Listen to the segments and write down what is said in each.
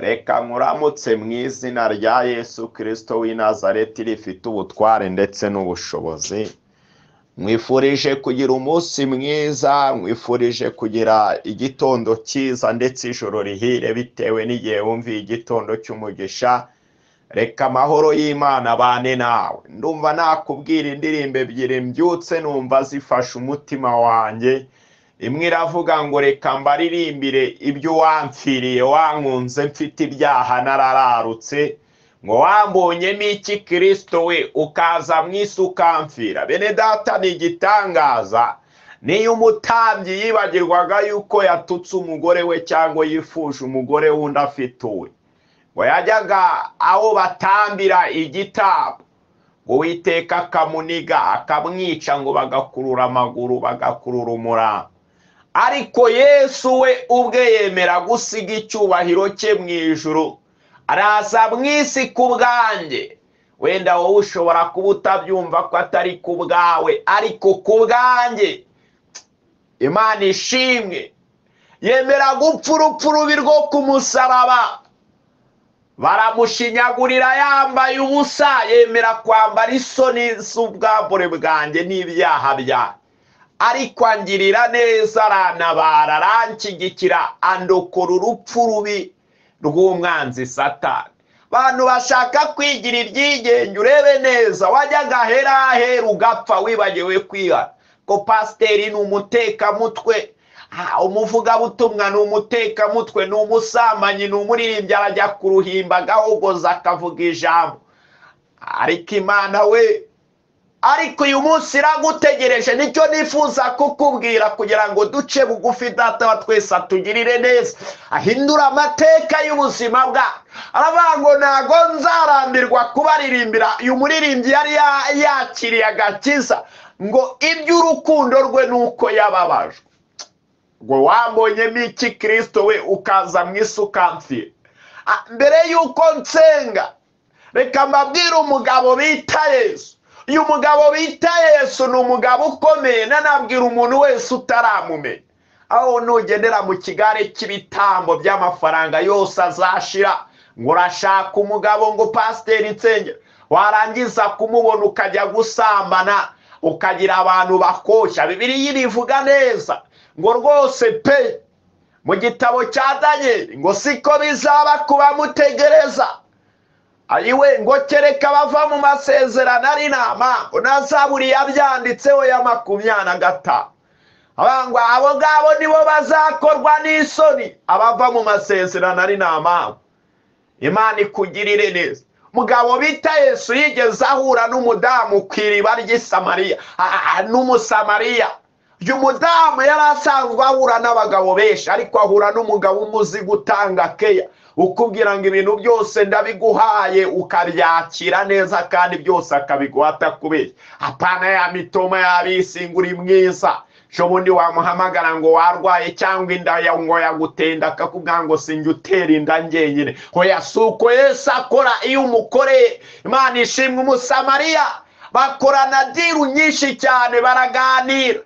Reka nkuramutse mu izina rya Yesu Kristo w'i Nazareti rifite ubutware ndetse n'ubushobozi. Mwifurije kugira umunsi mwiza, mwifurije kugira igitondo cyiza ndetse ijoro rihire bitewe n'igihe wumviye igitondo cy'umugisha. Reka amahoro y'Imana abane nawe. Ndumva nakubwira indirimbo ebyiri mbyutse numva zifashe umutima wanjye. Imwe iravuga ngo reka mbaririmbire ibyo wampfiriye, wankunze mfite ibyaha narararutse, ngo wambonyemo iki Kristo we ukaza mu isi ukamfira. Bene data, ni igitangaza. Niyo umutambyi yibagirwaga yuko yatutse umugore we cyangwa yifuje umugore wundi afite uwe, ngo yajyaga aho batambira igitambo, ngo Uwiteka akamuniga akamwica, ngo bagakurura amaguru bagakurura umurambo. Ariko Yesu we ubwe yemera gusiga icyubahiro cye mu ijuru, araza mu isi ku bwanjye. Wenda wowe ushobora kuba utabyumva ko atari ku bwawe, ariko ku bwanjye Imana ishimwe. Yemera gupfa urupfu rubi rwo ku musaraba, baramushinyagurira yambaye ubusa, yemera kwambara isoni z'ubwambure bwanjye n'ibyaha byanjye. Ariko angirira neza, arantabara, aranshyigikira, andokora urupfu rubi rw'umwanzi Satani. Abantu bashaka kwigira iryigenge, urebe neza, wajyaga ahera ugapfa wibagiwe kwihana. Ko pasiteri ni umutekamutwe, umuvugabutumwa ni umutekamutwe, ni umusambanyi, ni umuririmbyi, arajya ku ruhimbi agahogoza akavuga ijambo. Ariko Imana we, ariko uyu munsi iragutegereje. Nicyo nifuza kukubwira kugira ngo duce bugufi, Data wa twese atugirire neza, ahindure amateka y'ubuzima bwacu. Aravuga ngo ntago nzarambirwa kubaririmbira. Uyu muririmbyi yari yakiriye agakiza, ngo iby'urukundo rwe nuko yababajwe, ngo wambonyemo iki Kristo we ukaza mu isi ukamfira. Mbere y'uko nsenga, reka mbabwire umugabo bita Yesu. Uyu mugabo bita Yesu ni umugabo ukomeye, nanabwira umuntu wese utaramumenya. Aho nugendera mu kigare cy'ibitambo by'amafaranga yose azashira, ngo urashaka umugabo ngo pasiteri nsengera, warangiza kumubona ukajya gusambana, ukagira abantu bakoshya. Bibiliya irivuga neza ngo rwose pe, mu gitabo cya Danieli ngo siko bizaba kubamutegereza. Ayiwe, ngo kereka bava mu masezerano ari nama, ngo na Zaburi yabyanditseho ya 25. Abangwa abo ngabo nibo bazakorwa n'isoni, abava mu masezerano ari nama. Imana ikugirire neza. Mugabo bita Yesu yigeze ahura n'umudamu ku iriba ry'i Samariya, n'Umusamariya. Uyu mudamu yari asanzwe ahura n'abagabo benshi, ariko ahura n'umugabo umuzi gutanga keya, ukubwira ngo ibintu byose ndabiguhaye, ukabyakira neza kandi byose akabiguha atakubeshya. Apana ya mitoma y'abisi ngo uri mwiza, ejo wamuhamagara ngo warwaye cyangwa inda ngo yagutenda, akakubwira ngo sinjye utera inda njyenyine. Hoya, si uko Yesu akora iyo umukoreye. Imana ishimwe. Umusamariya bakorana deal nyinshi cyane, baraganira.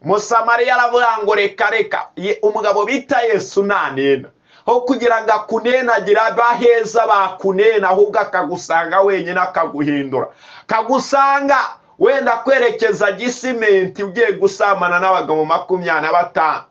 Umusamariya aravuga ngo reka reka, umugabo bita Yesu nanena, aho kugira ngo akunenagira abaheza bakunena, ahubwo akagusanga wenyine akaguhindura, akagusanga wenda kwerekeza Gisimenti ugiye gusambana n'abagabo 25,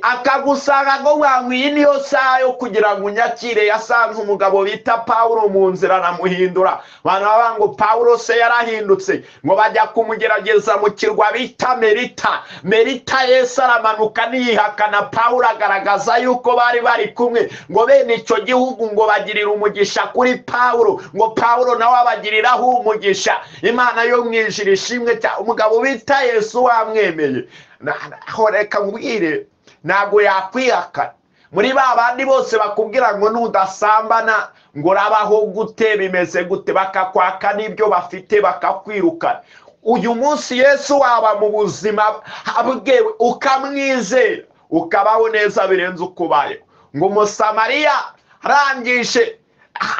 akagusanga ngo iyi niyo saha yo kugira ngo unyakire. Yasanze umugabo bita Pawulo mu nzira aramuhindura. Abantu bavuga ngo Pawulo se yarahindutse, ngo bajya kumugerageza mu kirwa bita Merita. Merita Yesu aramanuka niyihakana Pawulo, agaragaza yuko bari bari kumwe, ngo bene icyo gihugu ngo bagirira umugisha kuri Pawulo, ngo Pawulo nawe abagiriraho umugisha. Imana yo mu ijuru ishimwe cyane. Umugabo bita Yesu wamwemeye, reka nkubwire, ntabwo yakwihakana. Muri ba bandi bose bakubwira ngo nudasambana ngo urabaho gute, bimeze gute, bakakwaka n'ibyo bafite bakakwirukana. Uyu munsi Yesu waba mu buzima bwe ukamwizera, ukabaho neza birenze uko ubayeho. Ngo Umusamariya arangije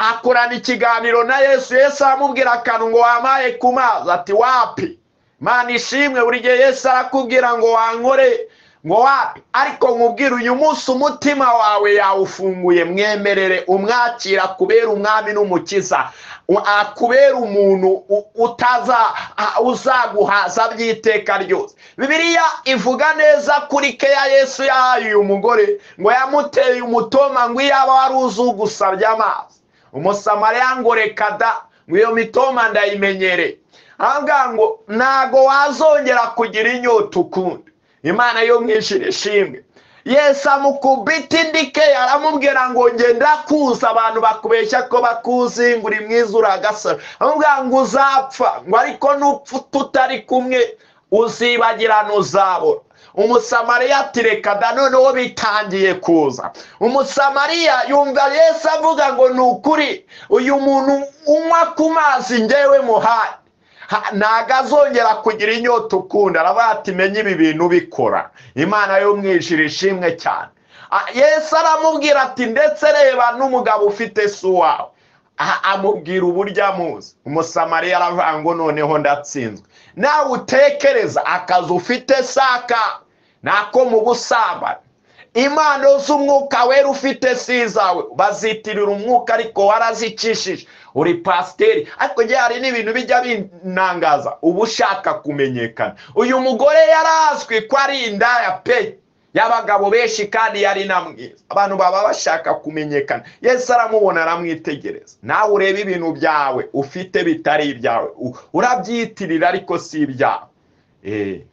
akorana ikiganiro na Yesu, Yesu aramubwira akantu ngo wampaye ku mazi, ati wapi. Imana ishimwe. Buri gihe Yesu arakubwira ngo wankore, Ngo wapi? Ariko nkubwira uyu munsi umutima wawe yawufunguye, mwemerere umwakira kubera umwami n'umukiza, akubera umuntu utaza uzaguhaza by'iteka ryose. Bibiliya ivuga neza kuri keya Yesu yahaye uyu mugore, ngo yamuteye umutoma ngo iyaba wari uzi ugusabye amazi. Umusamariya ngo reka da, ngo iyo mitoma ndayimenyereye. Avuga ngo ntago wazongera kugira inyota ukundi. Imana yo mwishira ishimwe. Yesu amukubita indike, aramubwira ngo ngenda kuza abantu bakubeshya ko bakuzi ngo uri mwiza uragasara. Aramubwira ngo uzapfa, ngo ariko nupfa tutari kumwe uzibagirana uzabora. Umusamariya ati reka da, noneho bitangiye kuza. Umusamariya yumva Yesu avuga ngo ni ukuri uyu muntu unywa ku mazi ngewe muhaye ntago azongera kugira inyota ukundi. Aravuga ati menye ibi bintu bikora. Imana yo mwijira ishimwe cyane. Yesu aramubwira ati ndetse reba n'umugabo ufite se uwawe. Amubwira uburyo amuzi. Umusamariya aravuga ngo noneho ndatsinzwe. Nawe utekereza akazi ufite saka nako mu busambanyi, impano z'umwuka wera ufite si izawe, bazitirira umwuka ariko warazicishije, uri pasiteri. Ariko njye hari n'ibintu bijya binangaza, uba ushaka kumenyekana. Uyu mugore yarazwi ko ari indaya pe y'abagabo benshi, kandi yari na mwiza, abantu baba bashaka kumenyekana. Yesu aramubona aramwitegereza. Nawe ureba ibintu byawe ufite bitari ibyawe, urabyitirira ariko si ibyawe.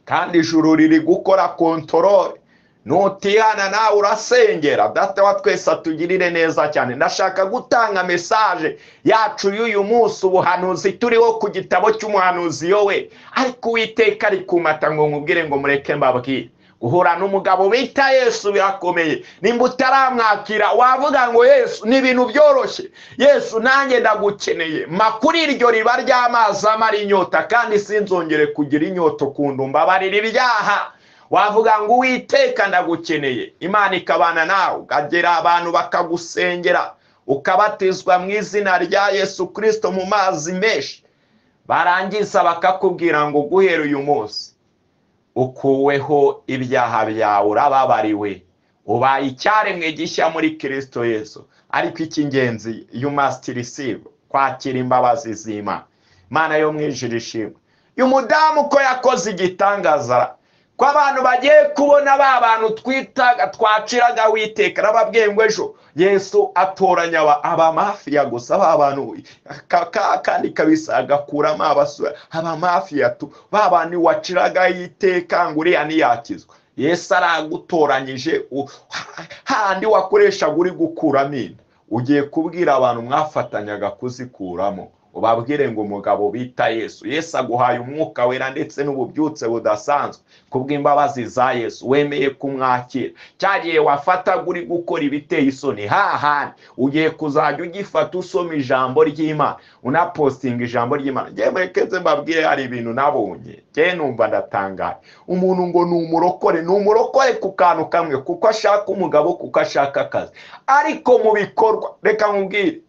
Kandi ijuru riri gukora kontorore. Nutihana nawe urasengera. Data wa twese atugirire neza cyane. Ndashaka gutanga message yacu y'uyu munsi, ubuhanuzi turiho ku gitabo cy'umuhanuzi Yowe. Ariko Uwiteka ari kumata ngo nkubwire ngo mureke mbabwire. Guhura n'umugabo bita Yesu birakomeye. Nimba utaramwakira wavuga ngo Yesu ni ibintu byoroshye, Yesu nanjye ndagukeneye, makuri iryo riba ry'amazi amara inyota, kandi sinzongere kugira inyota ukundi, mbabarira ibyaha. Wavuga ngo Uwiteka ndagukeneye, Imana ikabana nawe, ukagera abantu bakagusengera, ukabatizwa mu izina rya Yesu Kristo mu mazi menshi, barangiza bakakubwira ngo guhera uyu munsi ukuweho ibyaha byawe, urababariwe, ubaye icyaremwe gishya muri Kristo Yesu. Ariko icy'ingenzi, you must receive, kwakira imbabazi z'Imana. Imana yo mwijuru ishimwe. Uyu mudamu ko yakoze igitangaza, ko abantu bagiye kubona ba bantu twitaga twaciraga Uwiteka, arababwiye ngo ejo Yesu atoranya abamafiya gusa, ba bantu kandi kabisa agakuramo abasura abamafiya tu ba bantu waciraga iteka ngo uriya ntiyakizwa. Yesu aragutoranyije, handi wakoreshaga uri gukuramo inda, ugiye kubwira abantu mwafatanyaga kuzikuramo, ubabwire ngo umugabo bita Yesu. Yesu aguhaye umwuka wera ndetse n'ububyutse budasanzwe kubw'imbabazi za Yesu, wemeye kumwakira. Cyagiye wafataga uri gukora ibiteye isoni, hahandi ugiye kuzajya ugifata usoma ijambo ry'Imana, unapostinga ijambo ry'Imana. Njye murekeze mbabwire, hari ibintu nabonye njye numva ndatangaye. Umuntu ngo ni umurokore, ni umurokore ku kantu kamwe, kuko ashaka umugabo, kuko ashaka akazi, ariko mu bikorwa reka nkubwire,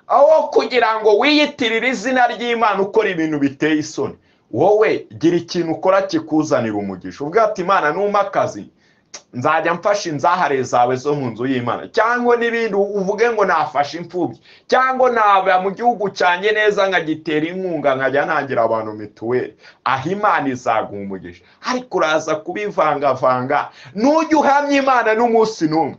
aho kugira ngo wiyitirire izina ry'Imana ukora ibintu biteye isoni, wowe gira ikintu ukora kikuzanira umugisha. Uvuga ati Imana numpa akazi nzajya mfasha inzahare zawe zo mu nzu y'Imana, cyangwa n'ibindi uvuge ngo nafasha imfubyi, cyangwa naba mu gihugu cyanjye neza nkagitera inkunga, nkajya ntangira abantu mituweli, aho Imana izaguha umugisha. Ariko uraza kubivangavanga, nujya uhamya Imana n'umunsi n'umwe,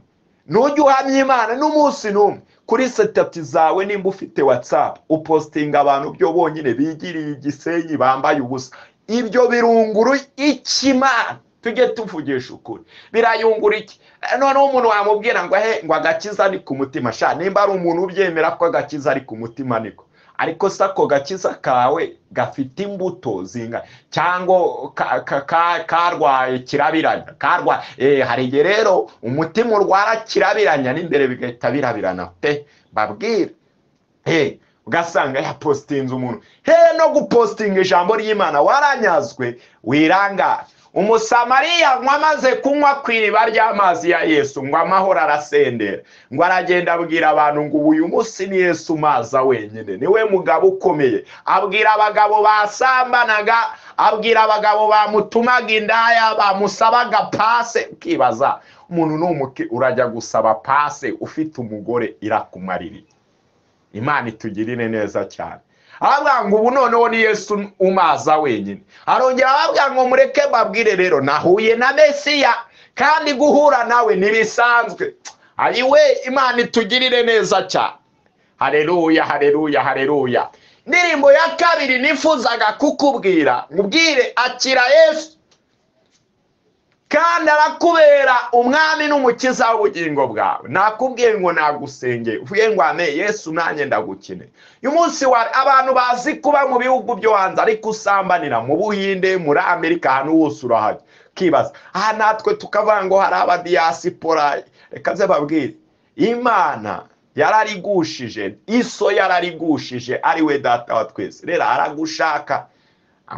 nujya uhamya Imana n'umunsi n'umwe. Kuri setati zawe nimba ufite WhatsApp upostinga abantu byo bonyine bigiriye igisenyi bambaye ubusa, ibyo birunguru ikimana. Tujye tuvugisha ukuri, birayungura iki? Noneho umuntu wamubwira ngo he ngo agakiza ni ku mutima, sha nimba ari umuntu ubyemera ko agakiza ari ku mutima niko, ariko se ako gakiza kawe gafite imbuto zinga cyangwa karwaye kirabiranya, karwaye. Hari igihe rero umutima urwara kirabiranya n'imbere bigahita birabirana pe, babwira ugasanga yapostinze umuntu he no gupostinga ijambo ry'Imana, waranyazwe wiranga. Umusamariya ngo amaze kunywa ku iriba ry'amazi ya Yesu, ngo amahoro arasendera, ngo aragenda abwira abantu ngo uyu munsi ni Yesu maza wenyine, niwe mugabo ukomeye. Abwira abagabo basambanaga, abwira abagabo bamutumaga indaya, bamusabaga pase. Ukibaza umuntu n'umuke urajya gusaba pase ufite umugore, irakumarira. Imana itugirire neza cyane. Aravuga ngo ubu noneho ni Yesu umaza wenyine. Arongera aravuga ngo mureke mbabwire rero, nahuye na Mesiya, kandi guhura nawe ntibisanzwe. Ayiwe, Imana itugirire neza cyane. Haleluya, haleluya, haleluya. Indirimbo ya kabiri nifuzaga kukubwira, nkubwire akira Yesu kandi arakubera umwami n'umukiza w'ubugingo bwawe. Nakubwiye ngo nagusengeye, uvuge ngo ame Yesu nanjye ndagukene. Uyu munsi abantu bazi kuba mu bihugu byo hanze, ariko usambanira mu Buhinde, muri Amerika, ahantu hose urahajya. Ukibaza aha natwe tukavuga ngo hari abadiyasipora. Reka nze babwire, Imana yararigushije, iso yararigushije, ari we data wa twese. Rero aragushaka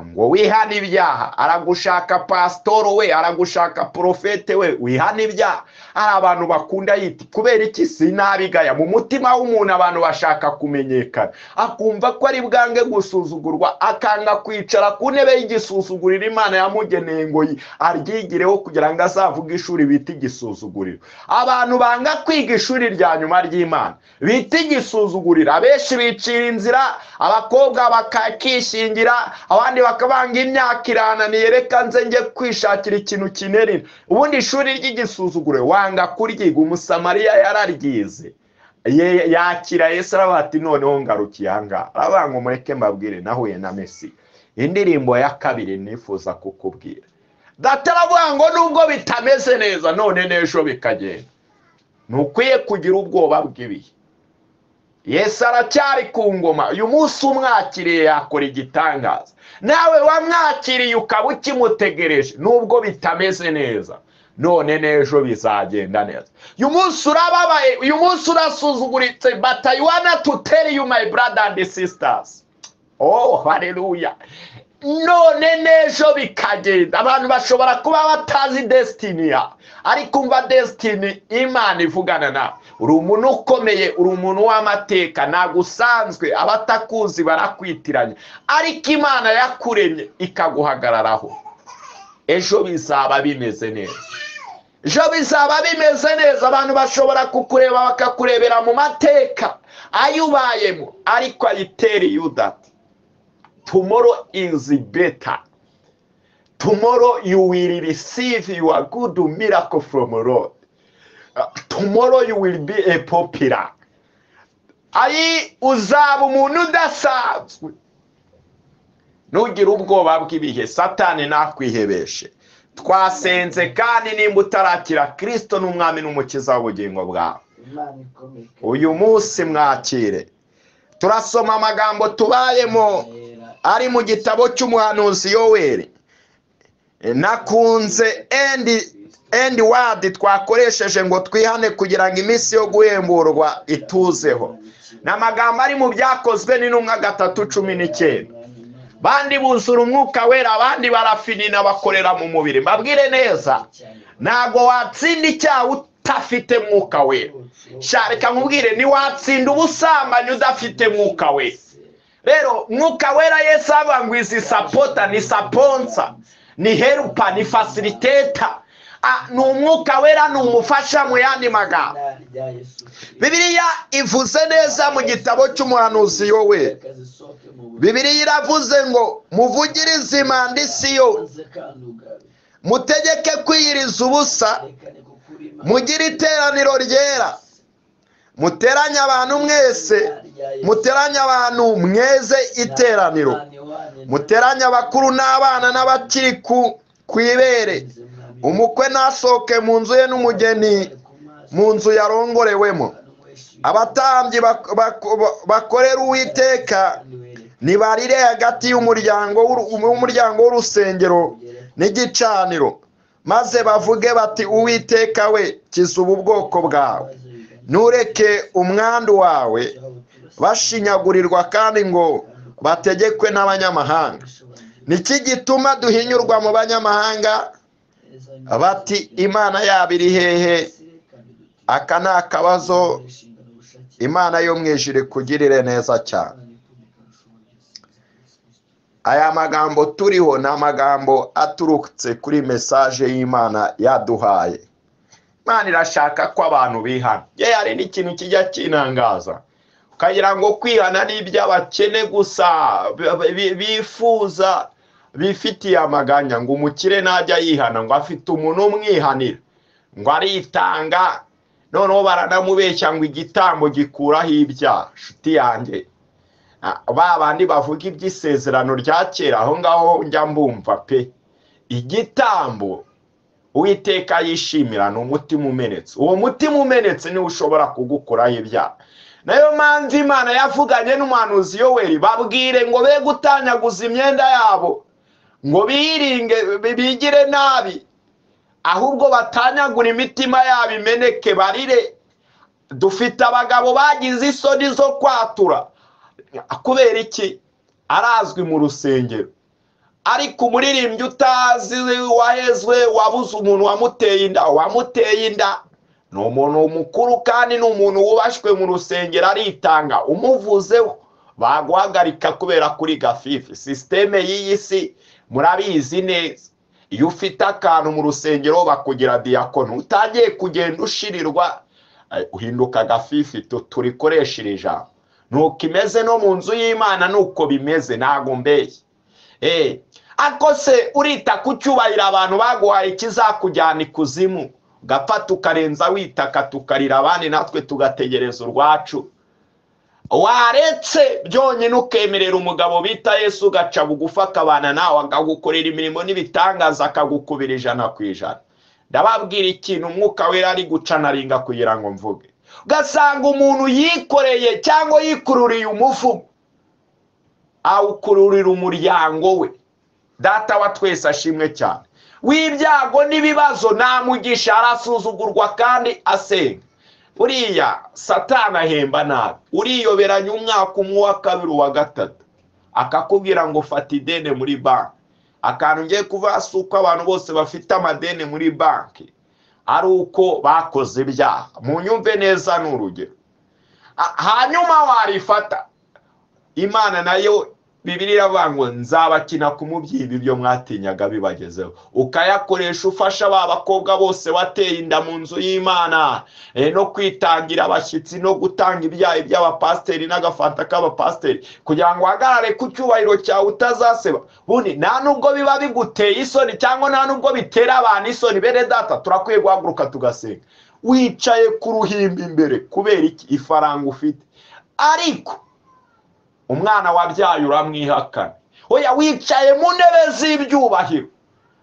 ngo wihane ibyaha, aragushaka pasitoro we, aragushaka porofete we, wihane ibyaha. Hari abantu bakunda yiti kubera iki sinabigaya. Mu mutima w'umuntu abantu bashaka kumenyekana, akumva ko ari bwange gusuzugurwa, akanga kwicara ku ntebe y'igisuzuguriro Imana yamugeneye ngo aryigireho kugira ngo azavuge ishuri bita igisuzuguriro. Abantu banga kwiga ishuri rya nyuma ry'Imana bita igisuzuguriro. Abenshi bicira inzira, abakobwa bakakishingira, abandi bakabanga imyaka irananiye, reka nze njye kwishakira ikintu kinerera. Ubundi ishuri ry'igisuzuguriro wanga kuryiga. Umusamariya yararyize, yakira Yesu, aravuga ati noneho ngarukiye aha ngaha. Aravuga ngo mureke mbabwire, nahuye na Mesiya. Indirimbo ya kabiri nifuza kukubwira, data aravuga ngo nubwo bitameze neza none n'ejo bikagenda, ntukwiye kugira ubwoba bw'ibihe. Yesu aracyari ku ngoma. Uyu munsi umwakiriye yakora igitangaza. Nawe wamwakiriye ukaba ukimutegereje, nubwo bitameze neza none n'ejo bizagenda neza. Uyu munsi urababaye, uyu munsi urasuzuguritse, but I wanna to tell you my brother and sisters, oh haleluya, none n'ejo bikagenda. Abantu bashobora kuba batazi destiny yawe, ariko umva destiny Imana ivugana nawe. Uri umuntu ukomeye, uri umuntu w'amateka, ntabwo usanzwe, abatakuzi barakwitiranya, ariko Imana yakuremye ikaguhagararaho. Ejo bizaba bimeze neza, ejo bizaba bimeze neza. Abantu bashobora kukureba bakakurebera mu mateka ayo ubayemo, ariko I tell you that tomorrow is better. Tomorrow you will receive your good miracle from Lord. Tomorrow you will be a popular. Ayi uzaba umuntu udasanzwe. Ntugire ubwoba bw'ibihe, Satani nakwihebeshe. Twasenze, kandi nimba utarakira Kristo n'umwami n'umukiza w'ubugingo bwawe, Imana ikomeye. uyu munsi mwakire. Turasoma amagambo tubayemo ari mu gitabo cy'umuhanuzi Yoweri. Nakunze end word twakoresheje ngo twihane kugira ngo iminsi yo guhemburwa ituzeho. Ni amagambo ari mu Byakozwe n'Intumwa 3:19. Bandi buzura umwuka wera, abandi barafinina bakorera mu mubiri. Mbabwire neza, ntabwo watsinda icyaha udafite mwuka wera. Sha reka nkubwire, ntiwatsinda ubusambanyi udafite mwuka wera. Rero mwuka wera Yesu avuga ngo izi supporter, ni sponsor, ni helper, ni facilitator. Ni umwuka wera, ni umufasha mu yandi magambo. Izina rya Yesu Kristo. Bibiliya ivuze neza mu gitabo cy'umuhanuzi Yoweri. Reka zisohoke mu buzima. Bibiliya iravuze ngo muvugirize impanda i Siyoni, Maze kandi ugabe. mutegeke kwiyiriza ubusa, Rekane kukuri Imana. mugire iteraniro ryera, muteranye abantu mwese, Izina rya Yesu. muteranye abantu mweze iteraniro, Imana ihwanye muteranye abakuru n'abana n'abakiri ku ibere. Umukwe nasohoke mu nzu ye n'umugeni mu nzu yarongorewemo. Abatambyi bakorera Uwiteka nibarire hagati y'umuryango w'urusengero n'igicaniro, maze bavuge bati Uwiteka we, kiza ubu bwoko bwawe, ntureke umwandu wawe bashinyagurirwa kandi ngo bategekwe n'abanyamahanga. Niki gituma duhinyurwa mu banyamahanga bati Imana yabo iri hehe? Aka ni akabazo. Imana yo mu ijuru ikugirire neza cyane. Aya magambo turiho ni amagambo aturutse kuri message y'Imana yaduhaye. Imana irashaka ko abantu bihana. Ye, hari n'ikintu kijya kinangaza, ukagira ngo kwihana ni iby'abakene gusa bifuza bifitiye amaganya, ngo umukire najya yihana, ngo afite umuntu umwihanira, ngo aritanga, noneho baranamubeshya ngo igitambo gikuraho ibyaha. Nshuti yanjye, ba bandi bavuga iby'isezerano rya kera, aho ngaho njya mbumva pe. Igitambo Uwiteka yishimira ni umutima umenetse. Uwo mutima umenetse niwo ushobora kugukuraho ibyaha. Nayo mpamvu Imana yavuganye n'umuhanuzi Yoweri, babwire ngo be gutanyaguza imyenda yabo, ngo biringe bigire nabi, ahubwo batanyagura imitima yabo imeneke barire. Dufite abagabo bagize isoni zo kwatura. Kubera iki? Arazwi mu rusengero, ariko umuririmbyi utazi wahezwe, wabuze umuntu wamuteye inda, wamuteye inda ni umuntu mukuru kandi ni umuntu wubashwe mu rusengero, aritanga, umuvuzeho baguhagarika kubera kuri gafifi. Sisiteme y'iyi si murabizi neza, iyo ufite akantu mu rusengero bakugira diyakono, utangiye kugenda ushirirwa uhinduka gafifi. Turikoresha iri jambo, nuko imeze no mu nzu y'Imana nuko bimeze, ntago mbeshye. Ako se urita ku cyubahiro abantu baguhaye ikizakujyana ikuzimu, ugapfa ukarenza witaka, tukarira abandi natwe tugategereza urwacu. Waretse byonyine ukemerera umugabo bita Yesu, ugaca bugufi akabana nawe, akagukorera imirimo n'ibitangaza, akagukubira 100%. Ndababwira ikintu umwuka wera ari guca naringa kugira ngo mvuge. Ugasanga umuntu yikoreye cyangwa yikururiye umuvumo, awukururira umuryango we. Data wa twese ashimwe cyane. W'ibyago n'ibibazo nta mugisha, arasuzugurwa kandi asenga. Uriya Satani ahemba nabi, uriyoberanya umwaka umwe, uwa kabiri, uwa gatatu, akakubwira ngo fata ideni muri banki. Akantu ngiye kuvuga si uko abantu bose bafite amadeni muri banki ari uko bakoze ibyaha, munyumve neza, ni urugero. Hanyuma warifata, Imana nayo Bibiliya iravuga ngo nzabakina ku mubyimba ibyo mwatinyaga bibagezeho. Ukayakoresha ufasha ba bakobwa bose wateye inda mu nzu y'Imana, no kwitangira abashyitsi, no gutanga ibyayi by'abapasiteri n'agafanta k'abapasiteri, kugira ngo uhagarare ku cyubahiro cyawe utazaseba. Bundi nta nubwo biba biguteye isoni cyangwa nta nubwo bitera abantu isoni. Bene data, turakwiye guhaguruka tugasenga. Wicaye ku ruhimbi imbere kubera iki? Ifaranga ufite, ariko umwana wabyaye uramwihakana. Oya, wicaye mu ntebe z'ibyubahiro,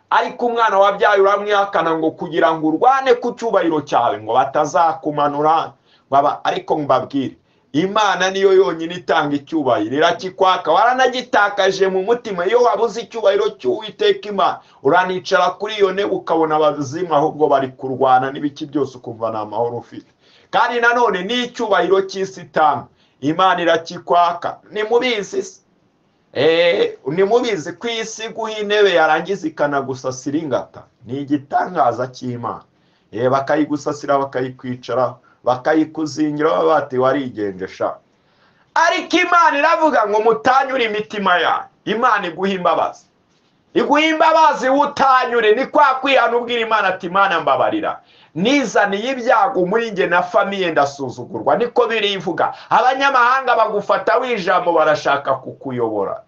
ariko umwana wabyaye uramwihakana, ngo kugira ngo urwane ku cyubahiro cyawe, ngo batazakumanura. Ariko mbabwire, Imana niyo yonyine itanga icyubahiro, irakikwaka waranagitakaje mu mutima. Iyo wabuze icyubahiro cy'Uwiteka Imana, uranicara kuri iyo ntebe ukabona abazimu ahubwo bari kurwana n'ibiki byose, ukumva nta mahoro ufite. Kandi nanone n'icyubahiro cy'isi itanga, Imana irakikwaka. Nimubizi se? Nimubizi ko isi guha intebe yarangiza ikanagusasira ingata, ni igitangaza cy'Imana. Bakayigusasira, bakayikwicara, bakayikuzingira, bati warigenjesha. Ariko Imana iravuga ngo mutanyure imitima yanyu. Imana iguha imbabazi, iguha imbabazi utanyure. Ni kwa kwihana ubwira Imana ati Imana mbabarira, nizaniye ibyago muri nge na famiye, ndasuzugurwa. Niko birivuga, abanyamahanga bagufata w'ijambo barashaka kukuyobora.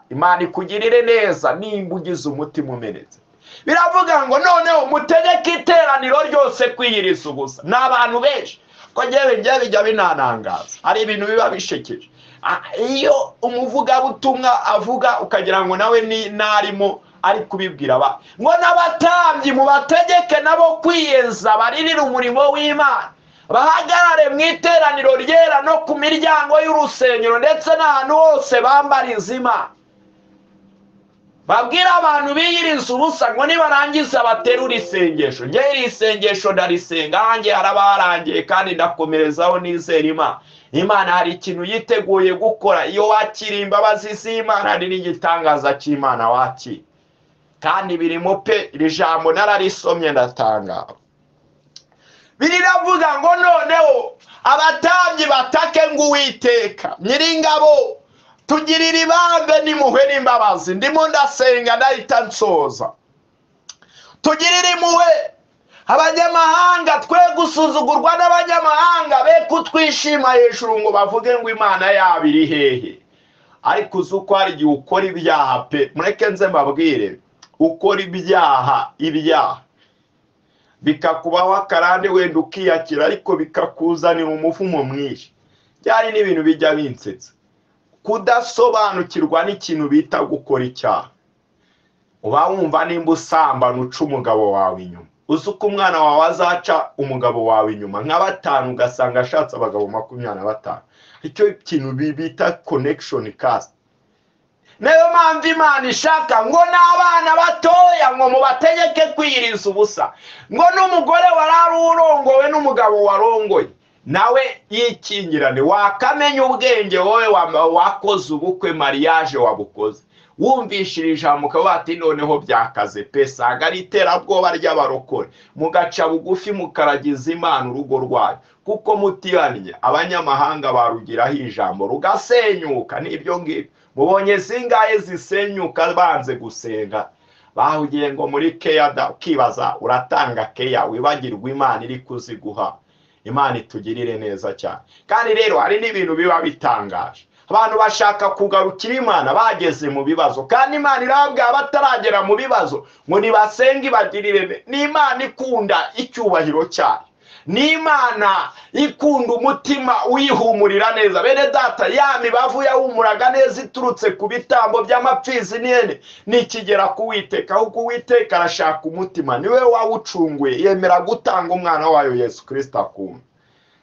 Imana ikugirire neza nimba ugize umutima umenetse. Biravuga ngo noneho mutegeke iteraniro ryose kwiyiriza ubusa. Ni abantu benshi ko ngewe bijya binanangaza, hari ibintu biba bishekeje. Iyo umuvugabutumwa avuga ukagira ngo nawe ni narimo ari kubibwira aba, ngo n'abatambyi mubategeke nabo kwiyeza, baririre umurimo w'Imana, bahagarare mu iteraniro ryera no ku miryango y'urusengero, ndetse n'ahantu hose bambariza Imana. Babwira abantu biyiriza ubusa ngo nibarangiza baterura isengesho. Njye iri isengesho ndarisenga, hanjye harabarangiye kandi ndakomerezaho nizera Imana. Imana hari ikintu yiteguye gukora. Iyo wakira imbabazi z'Imana hari n'igitangaza cy'Imana wakira. Kandi birimo pe, iri jambo nararisomye ndatangara. Biriravuga ngo noneho abatambyi batake ngo Uwiteka Nyiringabo tugirire ibambe n'impuhwe n'imbabazi. Ndimo ndasenga ndahita nsoza. Tugirire impuhwe abanyamahanga, twe gusuzugurwa n'abanyamahanga, be kutwishima hejuru ngo bavuge ngo Imana yabo iri hehe. Ariko uzi uko hari igihe ukora ibyaha pe, mureke nze mbabwire, ukora ibyaha bikakubaho akarande wenda ukiyakira, ariko bikakuzanira umuvumo mwinshi. Byari n'ibintu bijya binsetsa, kudasobanukirwa n'ikintu bita gukora icyaha. Uba wumva nimba usambana uca umugabo wawe inyuma, uzi uko umwana wawe azaca umugabo wawe inyuma nka batanu, ugasanga ashatse abagabo 25. Icyo kintu bita connection cast. Niyo mpamvu Imana ishaka ngo n'abana batoya ngo mubategeke kwiyiriza ubusa, ngo n'umugore warari urongowe n'umugabo warongoye nawe yikingirane. Wakamenya ubwenge wowe wakoze ubukwe, mariage wabukoze, wumvishira ijambo ukaba wati noneho byakaze pe, sanga ari iterabwoba ry'abarokore, mugaca bugufi mukaragiza Imana urugo rwayo, kuko mutihannye abanyamahanga barugiraho ijambo rugasenyuka. N'ibyo ngibyo mubonye zingahe zisenyuka banze gusenga, bahugiye ngo muri keya da, ukibaza uratanga keya wibagirwa Imana iri kuziguha. Imana itugirire neza cyane. Kandi rero hari n'ibintu biba bitangaje, abantu bashaka kugarukira Imana bageze mu bibazo, kandi Imana irabwira bataragera mu bibazo ngo nibasenge ibagirire. Ni Imana ikunda icyubahiro cyayo, ni Imana ikunda umutima uyihumurira neza. Bene data, ya mibavu yahumuraga neza iturutse ku bitambo by'amapfizi n'ihene nikigera ku Uwiteka, ahubwo Uwiteka arashaka umutima, niwe wawucunguye, yemera gutanga umwana wayo Yesu Kristo akunda.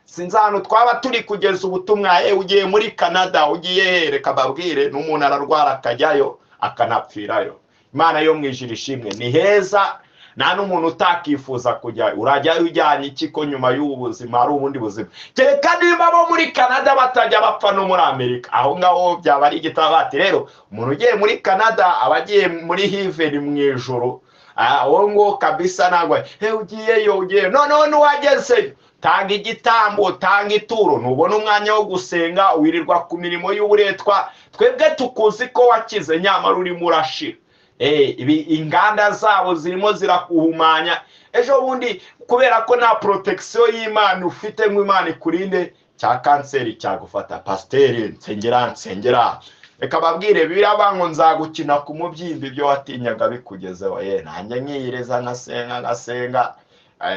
Sinzi ahantu twaba turi kugeza ubutumwa. Ugiye muri Canada, ugiye he? Reka babwire, n'umuntu ararwara akajyayo akanapfirayo. Imana yo mu ijuru ishimwe, ni heza, nta n'umuntu utakifuza kujya. Urajyayo ujyanye iki ko nyuma y'ubu buzima hari ubundi buzima? Kereka niba bo muri Canada batajya bapfa no muri Amerika, aho ngaho byaba ari igitabati. Rero umuntu ugiye muri Canada aba agiye muri heaven, mu ijuru, aho ngo kabisa ntabwo ugiyeyo ugiye. Noneho n'uwagezeyo, tanga igitambo, tanga ituro, nubona umwanya wo gusenga wirirwa ku mirimo y'uburetwa. Twebwe tukuzi ko wakize, nyamara urimo urashira. Ibi inganda zabo zirimo zirakuhumanya. Ejo bundi kubera ko nta protection y'Imana ufite ngo Imana ikurinde, cya kanseri cyagufata. Pasiteri nsengera nsengera, reka babwire biraba ngo nzagukina ku mubyimba ibyo watinyaga bikugezeho. Nanjye nkiyiriza nkasenga nkasenga,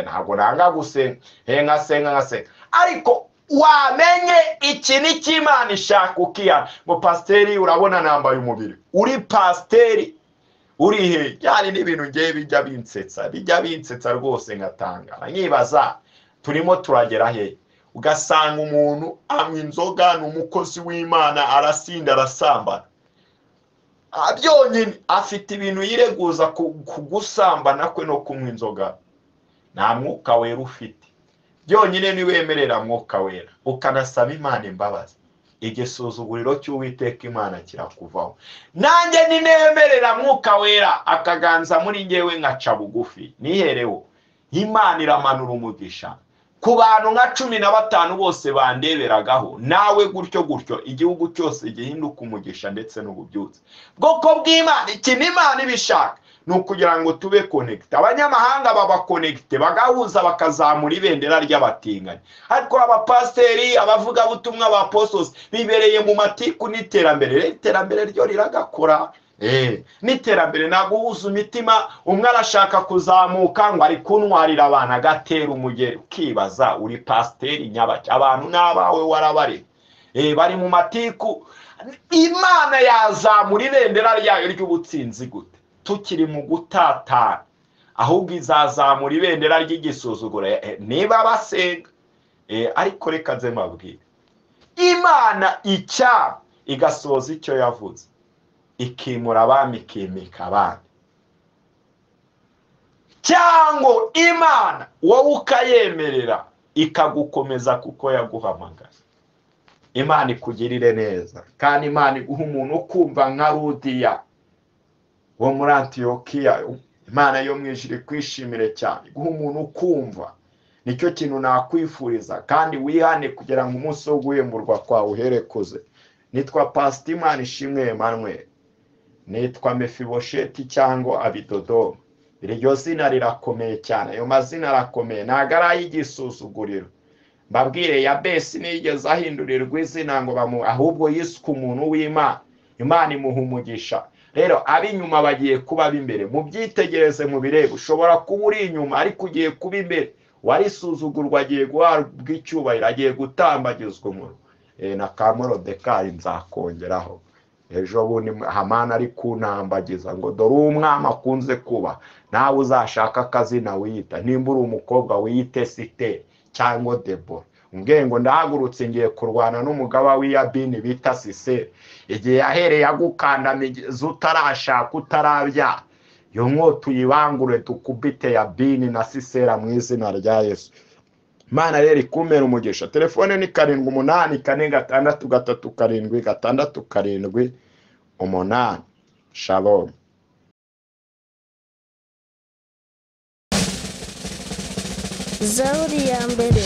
ntabwo nanga gusenga, nkasenga nkasenga, ariko wamenye iki ni cy'Imana ishaka ukihana. Ngo pasiteri urabona nambaye umubiri, uri pasiteri uri he? Byari n'ibintu ngiye bijya binsetsa, bijya binsetsa rwose ngatangara nkibaza turimo turagera he. Ugasanga umuntu anywa inzoga, ni umukozi w'Imana, arasinda, arasambana, byonyine afite ibintu yireguza ku gusambana kwe no kunywa inzoga. Nta mwuka wera ufite. Byonyine niwemerera mwuka wera ukanasaba Imana imbabazi, igisuzuguriro cy'Uwiteka Imana kirakuvaho. Nanjye ninemerera mwuka wera akaganza muri ngewe nkaca bugufi nihereho, Imana iramanura umugisha ku bantu nka 15 bose bandeberagaho. Nawe gutyo gutyo igihugu cyose gihinduka umugisha ndetse n'ububyutse. Bwoko bw'Imana, ikintu Imana ibishaka ni ukugira ngo tube connect. Abanyamahanga baba connect, bagahuza, bakazamura ibendera ry'abatinganyi. Ariko abapasiteri, abavugabutumwa, abaapostles bibereye mu matiku n'iterambere. Iterambere ryo riragakora. N'iterambere ntabwo uhuza imitima. Umwe arashaka kuzamuka ngo ari kuntwarira abantu agatera umugeri, ukibaza uri pasiteri nyabaki, abantu n'abawe warabare bari mu matiku. Imana yazamura ibendera ryayo ry'ubutsinzi gute tukiri mu gutatana? Ahubwo izazamura ibendera ry'igisuzuguro niba basenga. Ariko reka nze mbabwire, Imana icya igasoza icyo yavuze. Ikimura abami, ikimika abandi. Cyangwa Imana wowe ukayemerera ikagukomeza kuko yaguhamagaye. Imana ikugirire neza, kandi Imana iguha umuntu ukumva nka Rudiya wo muri Antiyokiya. Imana yo mu ijuru ikwishimire cyane, iguha umuntu ukumva. Nicyo kintu nakwifuriza, kandi wihane kugira ngo umunsi wo guhemburwa kwawe uherekuze. Nitwa Pastor Imanishimwe Emmanuel, nitwa Mefibosheti cyangwa Abidodoma. Iryo zina rirakomeye cyane, ayo mazina arakomeye, ntabwo ari ay'igisuzuguriro. Mbabwire, Yabesi nigeze ahindurirwa izina ngo bamu, ahubwo yiswe umuntu w'Imana, Imana imuha umugisha. Rero ab'inyuma bagiye kuba ab'imbere, mubyitegereze, mubirebe. Ushobora kuba uri inyuma ariko ugiye kuba imbere. Warisuzugurwa agiye guhabwa icyubahiro, agiye gutambagizwa umuntu. Na ka Morodekayi nzakongeraho ejo bundi Hamani ari kuntambagiza ngo dore umwami akunze kuba. Nawe uzashaka akazina wiyita, nimba uri umukobwa wiyite Site cyangwa Debora, umbwiye ngo ndahagurutse ngiye kurwana n'umugaba w'Iyabini bita Sisera. Igihe yahereye agukandamiza utarashaka utarabyara, iyo nkota uyibangure dukubite Yabini na Sisera mu izina rya Yesu. Imana rero ikumere umugisha. Telefone ni 7 8 4 6 3 7 6 7 8. Shalom. Zaburi ya mbere.